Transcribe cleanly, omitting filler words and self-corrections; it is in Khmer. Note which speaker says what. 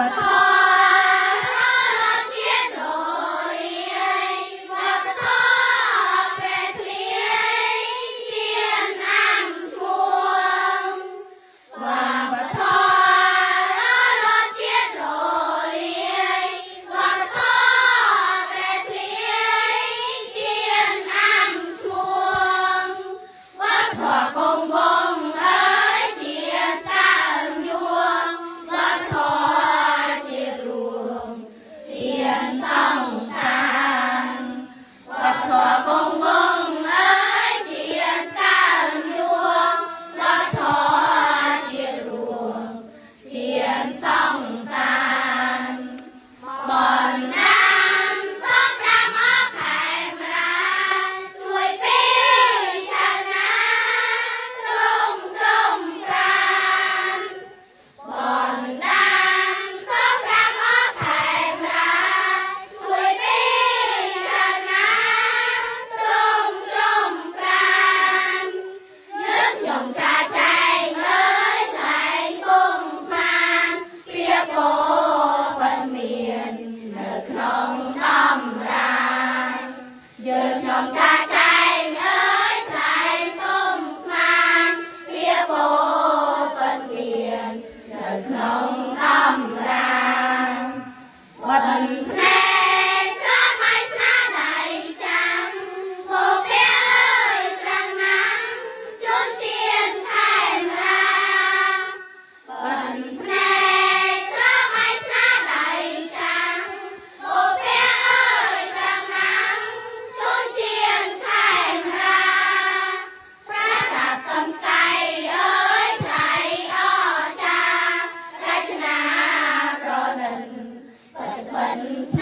Speaker 1: បធម៌រត់ជាតិរលាយវប្បធម៌ប្រែធ្លាយជាអាំឈួងវប្បធម៌រត់ជាតិរលាយវប្បធម៌ប្រែធ្លាយជាអាំឈួងវប្បធម៌គង់វង្សអើយជាតាំងយួងវប្បធម៌ជារួមជាសង្សារវប្បធម៌គង់វង្សអើយជាតាំងយួងវប្បធម៌ជារួមជាសង្សារបនណាមសូមប្រាំអខេមរាជួយពីចារណាត្រង់ត្រង់ប្រានបនណាមសូមប្រាំអខេមរាជួយពីចារណាត្រង់ត្រង់ប្រានយើងខ្ញុំចាចែងអើយថ្លែងពងស្មានពីពោពិតមាននៅក្នុងតំរាយើងខ្ញុំចាចែងអើយថ្លែងពងស្មានពីពោពិតមាននៅក្នុងតំរាបិទភ្នែកស្រមៃស្នាដៃចាំគោពែអើយប្រាំងណាំជនជាតិខេមរាបិទភ្នែកស្រមៃស្នាដៃចាំគោពែអើយប្រាំងណាំជនជាតិខេមរាប្រាសាទសំស្កៃអើយថ្លៃអស្ចារ្យរចនាប្រណិតពិតពិនស្នេ